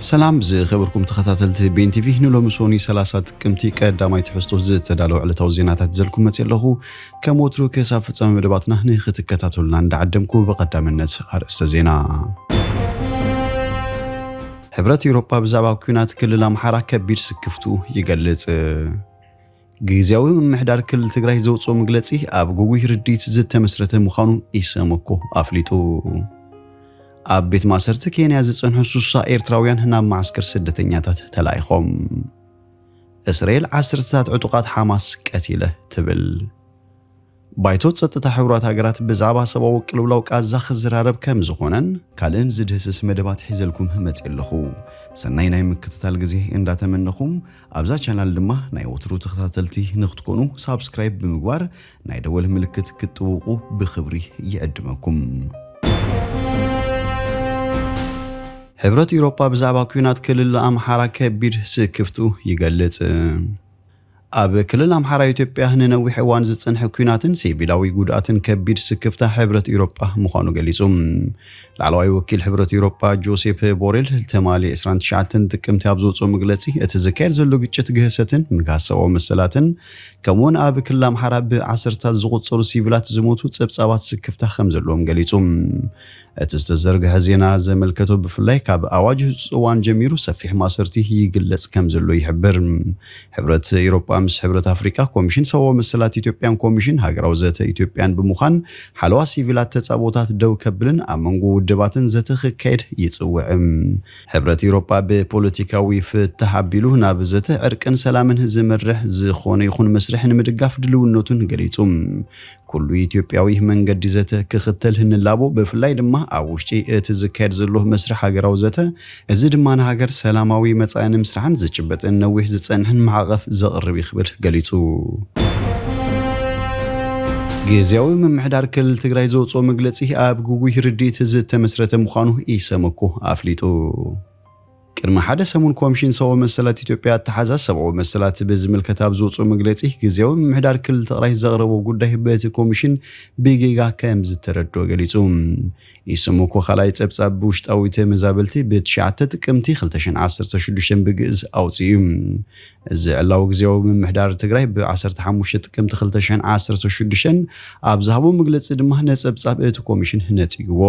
ሰላም ዝኸበርኩም ተኸታተልቲ ቤን ቲቪ፣ ንሎሚ ሶኒ ሰላሳ ጥቅምቲ ቀዳማይ ትሕዝቶ ዝተዳለወ ዕለታዊ ዜናታት ዘልኩም መፅእ ኣለኹ። ከም ወትሩ ክሳብ ፍጻመ መደባትና ንክትከታተሉና እንዳዓደምኩ፣ ብቐዳምነት ኣርእስተ ዜና። ሕብረት ኤውሮጳ ብዛዕባ ኲናት ክልል ኣምሓራ ከቢድ ስክፍቱ ይገልጽ። ግዝያዊ ምምሕዳር ክልል ትግራይ ዘውፅኦ መግለጺ ኣብ ግጉይ ርድኢት ዝተመስረተ ምዃኑ ኢሰመኮ ኣፍሊጡ። ኣብ ቤት ማእሰርቲ ኬንያ ዝጸንሑ ሱሳ ኤርትራውያን ናብ መዓስከር ስደተኛታት ተላኢኾም። እስራኤል ዓሰርተታት ዕጡቓት ሓማስ ቀቲለ ትብል። ባይቶ ጸጥታ ሕቡራት ሃገራት ብዛዕባ ሰብኣዊ ቅልውላው ቃዛ ክዘራረብ ከም ዝኾነን ካልእን ዝድህስስ መደባት ሒዘልኩም መጽእ ኣለኹ። ሰናይ ናይ ምክትታል ግዜ እንዳተመነኹም፣ ኣብዛ ቻናል ድማ ናይ ወትሩ ተኸታተልቲ ንክትኮኑ ሳብስክራይብ ብምግባር ናይ ደወል ምልክት ክትጥውቑ ብኽብሪ ይዕድመኩም። ሕብረት ኤውሮጳ ብዛዕባ ኲናት ክልል ኣምሓራ ከቢድ ስክፍቱ ይገልጽ። ኣብ ክልል ኣምሓራ ኢትዮጵያ ንነዊሕ እዋን ዝጸንሐ ኲናትን ሲቪላዊ ጉድኣትን ከቢድ ስክፍታ ሕብረት ኤውሮጳ ምዃኑ ገሊጹ። ላዕለዋይ ወኪል ሕብረት ኤውሮጳ ጆሴፍ ቦሬል ትማሊ ዕስራን ትሽዓተን ጥቅምቲ ኣብ ዘውፅኦ መግለጺ፣ እቲ ዝካየድ ዘሎ ግጭት ግህሰትን ምግሃስ ሰብኣዊ መሰላትን ከምኡውን ኣብ ክልል ኣምሓራ ብዓሰርታት ዝቑጸሩ ሲቪላት ዝሞቱ ጸብጻባት ስክፍታ ከም ዘለዎም ገሊጹ። እቲ ዝተዘርግሐ ዜና ዘመልከቶ፣ ብፍላይ ካብ ኣዋጅ ህጹጽ እዋን ጀሚሩ ሰፊሕ ማእሰርቲ ይግለጽ ከም ዘሎ ይሕብር። ሕብረት ኤውሮጳ ምስ ሕብረት ኣፍሪቃ፣ ኮሚሽን ሰብኣዊ መሰላት ኢትዮጵያን ኮሚሽን ሃገራዊ ዘተ ኢትዮጵያን ብምዃን ሓለዋ ሲቪላት ተጻቦታት ደው ከብልን ኣብ መንጎ ውድባትን ዘተ ክካየድ ይጽውዕ። ሕብረት ኤውሮጳ ብፖለቲካዊ ፍትሕ ኣቢሉ ናብ ዘተ ዕርቅን ሰላምን ዝመርሕ ዝኾነ ይኹን መስርሕ ንምድጋፍ ድልውነቱን ገሊጹ። ኩሉ ኢትዮጵያዊ መንገዲ ዘተ ክኽተል ንላቦ፣ ብፍላይ ድማ ኣብ ውሽጢ እቲ ዝካየድ ዘሎ መስርሕ ሃገራዊ ዘተ። እዚ ድማ ንሃገር ሰላማዊ መጻኢ ንምስራሕን ዝጭበጥን ነዊሕ ዝጸንሕን ማዕቐፍ ዘቕርብ እዩ ክብል ገሊጹ። ግዝያዊ ምምሕዳር ክልል ትግራይ ዘውፅኦ መግለጺ ኣብ ግጉይ ርድኢት ዝተመስረተ ምዃኑ ኢሰመኮ ኣፍሊጡ። ቅድሚ ሓደ ሰሙን ኮሚሽን ሰብኣዊ መሰላት ኢትዮጵያ ኣተሓዛ ሰብኣዊ መሰላት ብዝምልከት ኣብ ዘውፅኦ መግለጺ፣ ግዝያዊ ምምሕዳር ክልል ትግራይ ዘቕረቦ ጉዳይ በቲ ኮሚሽን ብጌጋ ከም ዝተረድኦ ገሊጹ። ኢሰመኮ ካልኣይ ጸብጻብ ብውሽጣዊ ተመዛበልቲ ብትሽዓተ ጥቅምቲ ክልተ ሽሕን ዓሰርተ ሽዱሽተን ብግእዝ ኣውጺኡ እዩ። እዚ ዕላዊ ግዝያዊ ምምሕዳር ትግራይ ብ ዓሰርተ ሓሙሽተ ጥቅምቲ ክልተ ሽሕን ዓሰርተ ሽዱሽተን ኣብ ዝሃቦ መግለጺ ድማ ነጸብጻብ እቲ ኮሚሽን ነጺግዎ።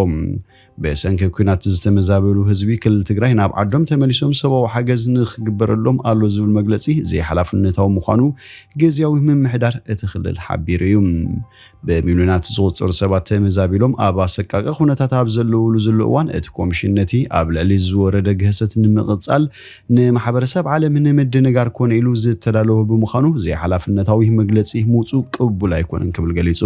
ብሰንኪ ኲናት ዝተመዛበሉ ህዝቢ ክልል ትግራይ ናብ ዓዶም ተመሊሶም ሰብኣዊ ሓገዝ ንክግበረሎም ኣሎ ዝብል መግለጺ ዘይሓላፍነታዊ ምዃኑ ግዝያዊ ምምሕዳር እቲ ክልል ሓቢሩ እዩ። ብሚልዮናት ዝቑጸሩ ሰባት ተመዛቢሎም ኣብ ኣሰቃቂ ኩነታት ኣብ ዘለውሉ ዘሎ እዋን፣ እቲ ኮሚሽን ነቲ ኣብ ልዕሊ ዝወረደ ግህሰት ንምቕጻል ንማሕበረሰብ ዓለም ንምድንጋር ኮነ ኢሉ ዝተዳለወ ብምዃኑ፣ ዘይሓላፍነታዊ መግለጺ ምውጹ ቅቡል ኣይኮነን ክብል ገሊጹ።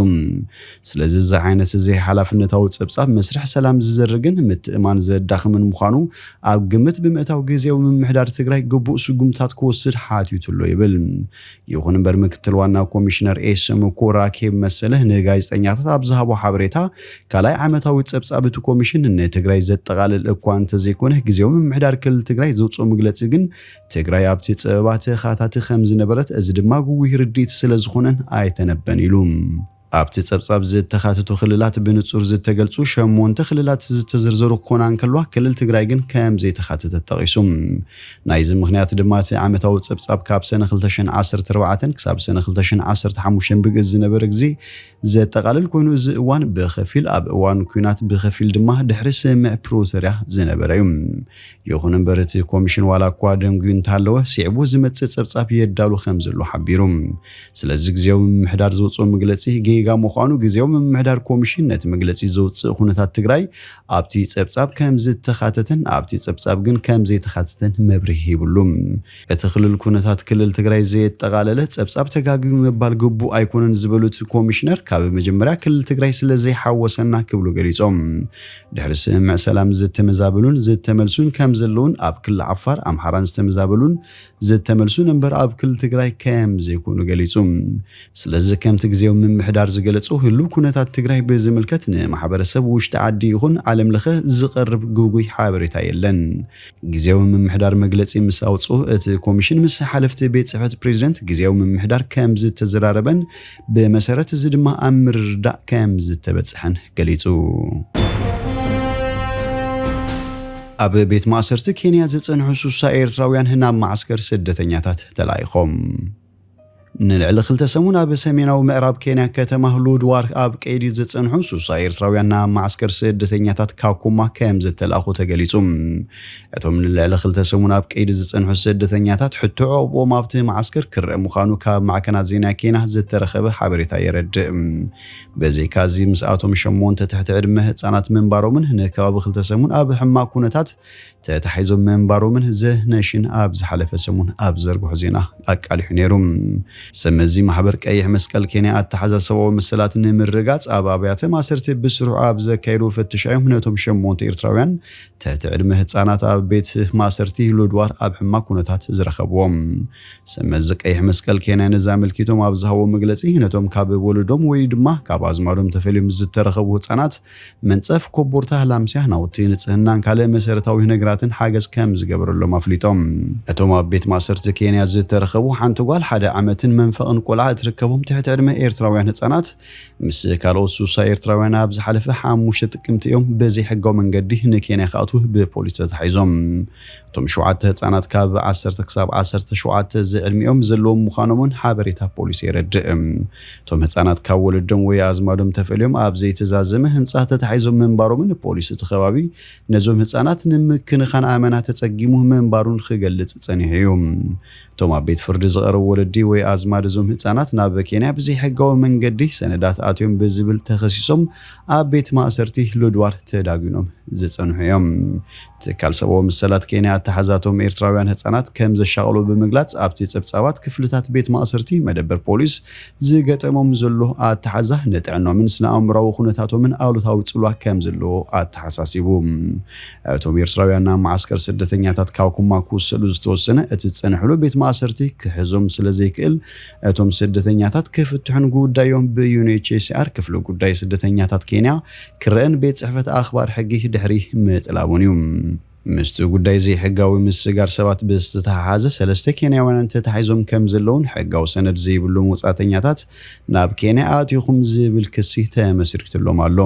ስለዚ፣ እዚ ዓይነት ዘይሓላፍነታዊ ጸብጻብ መስርሕ ሰላም ዝዘርግን ምትእማን ዘዳኽምን ምዃኑ ኣብ ግምት ብምእታው፣ ግዝያዊ ምምሕዳር ትግራይ ግቡእ ስጉምታት ክወስድ ሓቲቱ ኣሎ ይብል። ይኹን እምበር፣ ምክትል ዋና ኮሚሽነር ኤሰመኮ ራኬብ መሰለ ንጋዜጠኛታት ኣብ ዝሃቦ ሓበሬታ፣ ካልኣይ ዓመታዊ ጸብጻብ እቲ ኮሚሽን ንትግራይ ዘጠቓልል እኳ እንተዘይኮነ፣ ግዝያዊ ምምሕዳር ክልል ትግራይ ዘውፅኦ መግለጺ ግን፣ ትግራይ ኣብቲ ጸበባ ተኻታቲ ከም ዝነበረት፣ እዚ ድማ ግጉይ ርድኢት ስለ ዝኾነን ኣይተነበን ኢሉ። ኣብቲ ጸብጻብ ዝተኻተቱ ክልላት ብንጹር ዝተገልጹ ሸሞንተ ክልላት ዝተዘርዘሩ ክኾና እንከልዋ፣ ክልል ትግራይ ግን ከም ዘይተኻተተት ጠቒሱ። ናይዚ ምኽንያት ድማ፣ እቲ ዓመታዊ ጸብጻብ ካብ ሰነ ክልተ ሽሕን ዓሰርተ ኣርባዕተን ክሳብ ሰነ ክልተ ሽሕን ዓሰርተ ሓሙሽተን ብግእዝ ዝነበረ ግዜ ዘጠቓልል ኮይኑ፣ እዚ እዋን ብኸፊል ኣብ እዋን ኲናት፣ ብኸፊል ድማ ድሕሪ ስምምዕ ፕሪቶርያ ዝነበረ እዩ። ይኹን እምበር፣ እቲ ኮሚሽን ዋላ እኳ ደንጉዩ እንተሃለወ፣ ስዒቡ ዝመጽእ ጸብጻብ የዳሉ ከም ዘሎ ሓቢሩ። ስለዚ፣ ግዝያዊ ምምሕዳር ዘውፅኦ መግለጺ ጌጋ ምዃኑ፣ ግዝያዊ ምምሕዳር ኮሚሽን ነቲ መግለጺ ዘውፅእ ኩነታት ትግራይ ኣብቲ ጸብጻብ ከም ዝተኻተተን ኣብቲ ጸብጻብ ግን ከም ዘይተኻተተን መብርሂ ሂብሉ። እቲ ክልል ኩነታት ክልል ትግራይ ዘየጠቓለለ ጸብጻብ ተጋግዩ ምባል ግቡእ ኣይኮነን ዝበሉ እቲ ኮሚሽነር፣ ካብ መጀመርያ ክልል ትግራይ ስለ ዘይሓወሰና ክብሉ ገሊጾም። ድሕሪ ስምምዕ ሰላም ዝተመዛበሉን ዝተመልሱን ከም ዘለውን፣ ኣብ ክልል ዓፋር፣ ኣምሓራን ዝተመዛበሉን ዝተመልሱን እምበር ኣብ ክልል ትግራይ ከም ዘይኮኑ ገሊጹ። ስለዚ፣ ከምቲ ግዝያዊ ምምሕዳር ዝገለጾ፣ ህሉው ኩነታት ትግራይ ብዝምልከት ንማሕበረሰብ ውሽጢ ዓዲ ይኹን ዓለም ለኸ ዝቐርብ ግጉይ ሓበሬታ የለን። ግዝያዊ ምምሕዳር መግለጺ ምስ ኣውጽኡ፣ እቲ ኮሚሽን ምስ ሓለፍቲ ቤት ጽሕፈት ፕሬዚደንት ግዝያዊ ምምሕዳር ከም ዝተዘራረበን፣ ብመሰረት እዚ ድማ ኣብ ምርድዳእ ከም ዝተበጽሐን ገሊጹ። ኣብ ቤት ማእሰርቲ ኬንያ ዝጸንሑ ሱሳ ኤርትራውያን ናብ መዓስከር ስደተኛታት ተላኢኾም። ንልዕሊ ክልተ ሰሙን ኣብ ሰሜናዊ ምዕራብ ኬንያ ከተማ ሉድዋር ኣብ ቀይዲ ዝጸንሑ ሱሳ ኤርትራውያን ናብ መዓስከር ስደተኛታት ካኩማ ከም ዝተላእኹ ተገሊጹ። እቶም ንልዕሊ ክልተ ሰሙን ኣብ ቀይዲ ዝጸንሑ ስደተኛታት ሕቶ ዕቑቦም ኣብቲ መዓስከር ክረአ ምዃኑ ካብ ማዕከናት ዜና ኬንያ ዝተረኸበ ሓበሬታ የረድእ። በዚ ካዚ ምስኣቶም ሸሞንተ ትሕቲ ዕድመ ህጻናት ምንባሮምን ንከባቢ ክልተ ሰሙን ኣብ ሕማቅ ኩነታት ተታሒዞም ምንባሮምን ዘ ነሽን ኣብ ዝሓለፈ ሰሙን ኣብ ዘርግሖ ዜና ኣቃሊሑ ነይሩ። ሰመዚ ማሕበር ቀይሕ መስቀል ኬንያ ኣተሓዛ ሰብኣዊ መሰላት ንምርጋጽ ኣብ ኣብያተ ማእሰርቲ ብስሩዕ ኣብ ዘካየዱ ፍትሻ እዮም ነቶም ሸሞንተ ኤርትራውያን ትሕቲ ዕድመ ህጻናት ኣብ ቤት ማእሰርቲ ሉድዋር ኣብ ሕማቅ ኩነታት ዝረኸብዎም። ሰመዚ ቀይሕ መስቀል ኬንያ ነዚ ኣመልኪቶም ኣብ ዝሃቦ መግለጺ ነቶም ካብ ወለዶም ወይ ድማ ካብ ኣዝማዶም ተፈልዮም ዝተረኸቡ ህጻናት መንጸፍ፣ ኮቦርታ፣ ላምስያ፣ ናውቲ ንጽህናን ካልእ መሰረታዊ ነገራትን ሓገዝ ከም ዝገበረሎም ኣፍሊጦም። እቶም ኣብ ቤት ማእሰርቲ ኬንያ ዝተረኸቡ ሓንቲ ጓል ሓደ ዓመትን መንፈቕን ቆልዓ እትርከቦም ትሕቲ ዕድመ ኤርትራውያን ህጻናት ምስ ካልኦት ሱሳ ኤርትራውያን ኣብ ዝሓለፈ ሓሙሽተ ጥቅምቲ እዮም ብዘይሕጋዊ መንገዲ ንኬንያ ክኣትዉ ብፖሊስ ተታሒዞም። እቶም ሸውዓተ ህጻናት ካብ ዓሰርተ ክሳብ ዓሰርተ ሸውዓተ ዝዕድሚኦም ዘለዎም ምዃኖምን ሓበሬታ ፖሊስ የረድእ። እቶም ህጻናት ካብ ወለዶም ወይ ኣዝማዶም ተፈልዮም ኣብ ዘይተዛዘመ ህንጻ ተታሒዞም ምንባሮምን ፖሊስ እቲ ከባቢ ነዞም ህጻናት ንምክንኻን ኣመና ተጸጊሙ ምንባሩን ክገልጽ ጸኒሑ እዩ። እቶም ኣብ ቤት ፍርዲ ዝቐረቡ ወለዲ ወይ ኣዝማድ እዞም ህጻናት ናብ ኬንያ ብዘይሕጋዊ መንገዲ ሰነዳት ኣትዮም ብዝብል ተኸሲሶም ኣብ ቤት ማእሰርቲ ሉድዋር ተዳጒኖም ዝጸንሑ እዮም። ትካል ሰብኣዊ መሰላት ኬንያ ኣተሓዛቶም ኤርትራውያን ህጻናት ከም ዘሻቐሉ ብምግላጽ ኣብቲ ጸብጻባት ክፍልታት ቤት ማእሰርቲ መደበር ፖሊስ ዝገጠሞም ዘሎ ኣተሓዛ ንጥዕኖምን ስነ ኣእምራዊ ኩነታቶምን ኣሉታዊ ጽልዋ ከም ዘለዎ ኣተሓሳሲቡ። እቶም ኤርትራውያን ናብ መዓስከር ስደተኛታት ካብ ኩማ ክውሰዱ ዝተወሰነ እቲ ዝጸንሕሉ ቤት ማእሰርቲ ክሕዞም ስለ ዘይክእል እቶም ስደተኛታት ክፍትሑን ጉዳዮም ብ ዩ ኤን ኤች ሲ ኣር ክፍሊ ጉዳይ ስደተኛታት ኬንያ ክረአን ቤት ጽሕፈት ኣኽባር ሕጊ ድሕሪ ምጥላቡን እዩ። ምስቲ ጉዳይ ዘይሕጋዊ ምስጋር ሰባት ብዝተተሓሓዘ ሰለስተ ኬንያውያን ተታሒዞም ከም ዘለውን ሕጋዊ ሰነድ ዘይብሎም ወጻእተኛታት ናብ ኬንያ ኣቲኹም ዝብል ክሲ ተመስሪትሎም ኣሎ።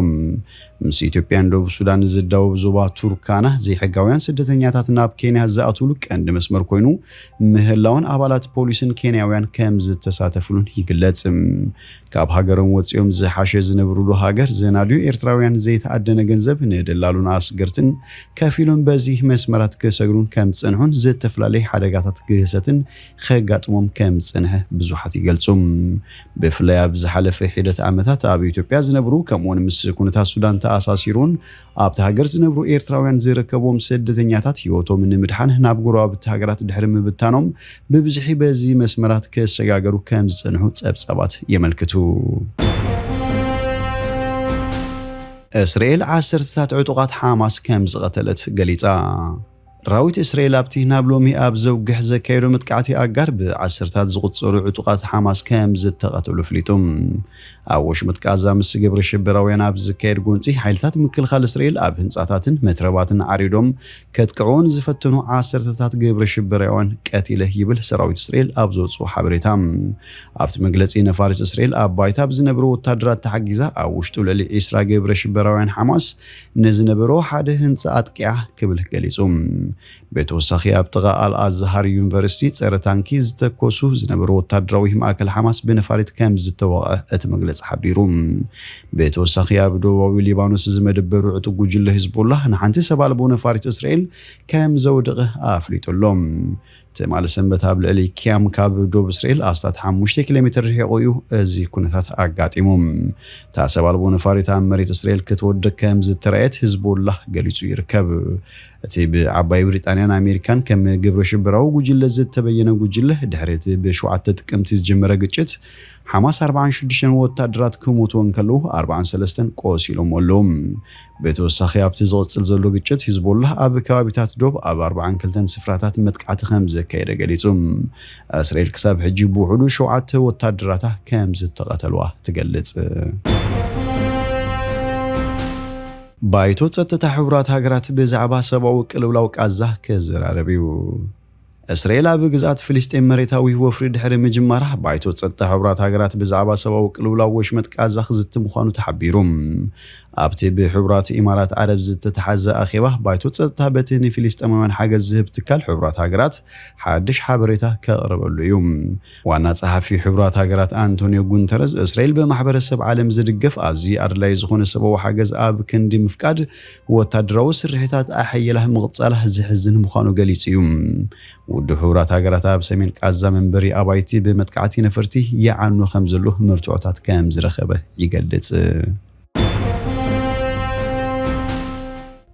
ምስ ኢትዮጵያን ደቡብ ሱዳን ዝዳወብ ዞባ ቱርካና ዘይሕጋውያን ስደተኛታት ናብ ኬንያ ዝኣትውሉ ቀንዲ መስመር ኮይኑ ምህላውን ኣባላት ፖሊስን ኬንያውያን ከም ዝተሳተፍሉን ይግለጽ። ካብ ሃገሮም ወጺኦም ዝሓሸ ዝነብሩሉ ሃገር ዘናድዩ ኤርትራውያን ዘይተኣደነ ገንዘብ ንደላሉን ኣስገርትን ከፊሎም በዚ መስመራት ክሰግሩን ከም ዝጸንሑን ዝተፈላለዩ ሓደጋታት ግህሰትን ከጋጥሞም ከም ዝጸንሐ ብዙሓት ይገልጹ። ብፍላይ ኣብ ዝሓለፈ ሒደት ዓመታት ኣብ ኢትዮጵያ ዝነብሩ ከምኡውን ምስ ኩነታት ሱዳን ተኣሳሲሩን ኣብቲ ሃገር ዝነብሩ ኤርትራውያን ዝርከብዎም ስደተኛታት ህይወቶም ንምድሓን ናብ ጎረባብቲ ሃገራት ድሕሪ ምብታኖም ብብዝሒ በዚ መስመራት ክሰጋገሩ ከም ዝጸንሑ ጸብጻባት የመልክቱ። እስራኤል ዓሰርተታት ዕጡቓት ሓማስ ከም ዝቐተለት ገሊጻ። ራዊት እስራኤል ኣብቲ ናብ ሎሚ ኣብ ዘውግሕ ዘካየዶ መጥቃዕቲ ኣጋር ብዓሰርታት ዝቑጸሩ ዕጡቓት ሓማስ ከም ዝተቐተሉ ኣፍሊጡ። ኣብ ወሽመጥ ቃዛ ምስ ግብረ ሽበራውያን ኣብ ዝካየድ ጎንጺ ሓይልታት ምክልኻል እስራኤል ኣብ ህንጻታትን መትረባትን ዓሪዶም ከጥቅዑ ንዝፈተኑ ዓሰርተታት ግብረ ሽበራውያን ቀቲለ ይብል ሰራዊት እስራኤል ኣብ ዘውጽኦ ሓበሬታ። ኣብቲ መግለጺ ነፋሪት እስራኤል ኣብ ባይታ ብዝነብሩ ወታደራት ተሓጊዛ ኣብ ውሽጡ ልዕሊ ዒስራ ግብረ ሽበራውያን ሓማስ ንዝነበሮ ሓደ ህንጻ ኣጥቂዓ ክብል ገሊጹ። ብተወሳኺ ኣብ ጥቓ ኣል ኣዝሃር ዩኒቨርሲቲ ጸረ ታንኪ ዝተኮሱ ዝነበሩ ወታደራዊ ማእከል ሓማስ ብነፋሪት ከም ዝተወቕዐ እቲ መግለጺ ሓቢሩ። ብተወሳኺ ኣብ ደቡባዊ ሊባኖስ ዝመደበሩ ዕጡቕ ጉጅለ ሂዝቦላህ ንሓንቲ ሰብ ኣልቦ ነፋሪት እስራኤል ከም ዘውደቐ ኣፍሊጡ ኣሎ። ትማሊ ሰንበት ኣብ ልዕሊ ኪያም ካብ ዶብ እስራኤል ኣስታት ሓሙሽተ ኪሎ ሜትር ርሒቑ እዩ እዚ ኩነታት ኣጋጢሙ። እታ ሰብ ኣልቦ ነፋሪት ኣብ መሬት እስራኤል ክትወድቕ ከም ዝተራእየት ሂዝቦላህ ገሊጹ ይርከብ። እቲ ብዓባይ ብሪጣንያን ኣሜሪካን ከም ግብረ ሽበራዊ ጉጅለ ዝተበየነ ጉጅለ ድሕሪ እቲ ብሸውዓተ ጥቅምቲ ዝጀመረ ግጭት ሓማስ ኣርባዓን ሽዱሽተን ወታደራት ክሞቱ እንከለዉ ኣርባዓን ሰለስተን ቆሲሎም ኣለዉ። ብተወሳኺ ኣብቲ ዝቕጽል ዘሎ ግጭት ሂዝቦላህ ኣብ ከባቢታት ዶብ ኣብ ኣርባዓን ክልተን ስፍራታት መጥቃዕቲ ከም ዘካየደ ገሊጹ። እስራኤል ክሳብ ሕጂ ብውሕዱ ሸውዓተ ወታደራታ ከም ዝተቐተልዋ ትገልጽ። ባይቶ ጸጥታ ሕቡራት ሃገራት ብዛዕባ ሰብኣዊ ቅልውላው ቃዛ ክዘራረብ እዩ። እስራኤል ኣብ ግዝኣት ፍልስጤም መሬታዊ ወፍሪ ድሕሪ ምጅማራ ባይቶ ጸጥታ ሕቡራት ሃገራት ብዛዕባ ሰብኣዊ ቅልውላው ወሽመጥ ቃዛ ክዝቲ ምዃኑ ተሓቢሩ። ኣብቲ ብሕቡራት ኢማራት ዓረብ ዝተተሓዘ ኣኼባ፣ ባይቶ ጸጥታ በቲ ንፊሊስጠማውያን ሓገዝ ዝህብ ትካል ሕቡራት ሃገራት ሓድሽ ሓበሬታ ከቕርበሉ እዩ። ዋና ጸሓፊ ሕቡራት ሃገራት ኣንቶኒዮ ጉንተረዝ፣ እስራኤል ብማሕበረሰብ ዓለም ዝድገፍ ኣዝዩ ኣድላዪ ዝኾነ ሰብኣዊ ሓገዝ ኣብ ክንዲ ምፍቃድ፣ ወታደራዊ ስርሒታት ኣሐይላ ምቕጻላ ዝሕዝን ምዃኑ ገሊጹ እዩ። ውድብ ሕቡራት ሃገራት ኣብ ሰሜን ቃዛ መንበሪ ኣባይቲ ብመጥቃዕቲ ነፈርቲ ይዓኑ ከም ዘሎ መርትዖታት ከም ዝረኸበ ይገልጽ።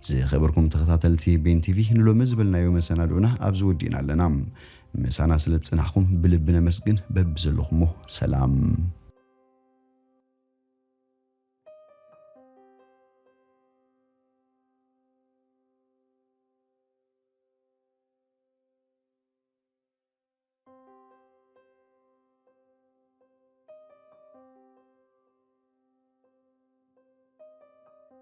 ዝኸበርኩም ተኸታተልቲ ቤን ቲቪ፣ ንሎሚ ዝበልናዮ መሰናድኦና ኣብዚ ወዲእና ኣለና። ምሳና ስለ ዝጸናሕኩም ብልቢ ነመስግን። በብዘለኹሞ ሰላም።